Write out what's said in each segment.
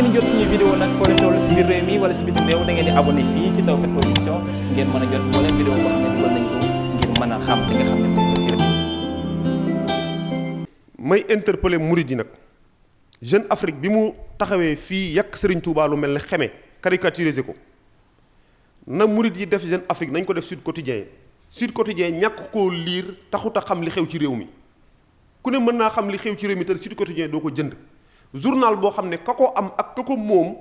ngeen jot suñu vidéo nag foo leen toll si biir réew mi wala si biti réew da ngeen di abonné fii si Tawfekh Production ngeen mën a jot moo leen vidéo boo xam ne dugal nañ ko ngir mën a xam li nga xam ne moom la rek. may interpeller murid yi nag Jeune Afrique bi mu taxawee fii yàq Serigne Touba lu mel ne xeme caricaturiser ko na murid yi def Jeune Afrique nañ ko def Sud Quotidien ñàkk koo liir taxut a xam li xew ci réew mi ku ne mën naa xam li xew ci réew mi te Sud Quotidien doo ko jënd journal boo xam ne ka ko am ak ka ko moom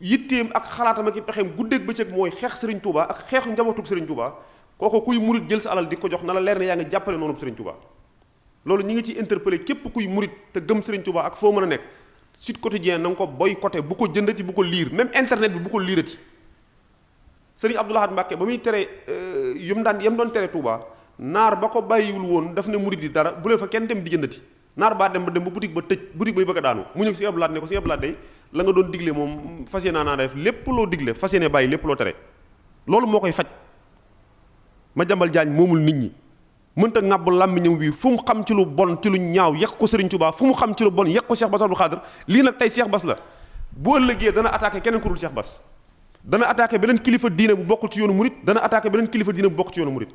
yitteem ak xalaatam ak i pexeem guddeeg bëccëg mooy xeex Serigne Touba ak xeexu njabootug Serigne Touba kooko kuy murid jël sa alal di ko jox na la leer ne yaa ngi jàppale noonu Serigne Touba loolu ñi ngi ci interpellé képp kuy murid te gëm Serigne Touba ak foo mën a nekk Sud Quotidien na nga ko boycotté bu ko jëndati bu ko liir même internet bi bu ko liirati Serigne Abdou Lahad Mbacké ba muy tere yam doon tere Touba naar ba ko bàyyiwul woon daf ne murid yi dara bu leen fa kenn dem di jëndati naar baa dem ba boutique ba tëj boutique bay bëgg a daanu mu ñëw si Abdou Lahad ne ko si Abdou Lahad day la nga doon digle moom fas yéene naa def lépp loo digle fas yéene bàyyi lépp loo tere loolu moo koy faj Madiambal Diagne moomul nit ñi mënta ŋàbb làmmiñam wi fu mu xam ci lu bon ci lu ñaaw yàq ko Serigne Touba fu mu xam ci lu bon yàq ko Cheikh Bass Abdou Khadre lii nag tey Cheikh Bass la boo ëllëgee dana attaqué keneen ku dul Cheikh Bass dana attaqué beneen kilifa diine bu bokkul ci yoonu murit dana attaqué beneen kilifa diine bu bokk ci yoonu murit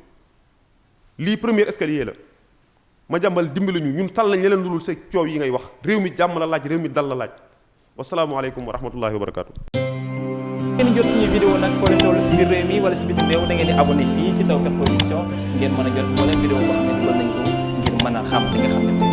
lii premier escalier la Madiambal dimbali ñu ñun tal nañ leneen lu dul sa coow yi ngay wax réew mi jàmm la laaj réew mi dal la laaj wasalaamualeykum wa rahmatullahi wa barakaatu. ngeen jot suñu vidéo nag foo leen toll si biir réew mi wala si biti réew da ngeen di abonné fii si Tawfekh Production ngeen mën a jot moo leen vidéo boo xam ne dugal nañ ko ngir mën a xam li nga xam ne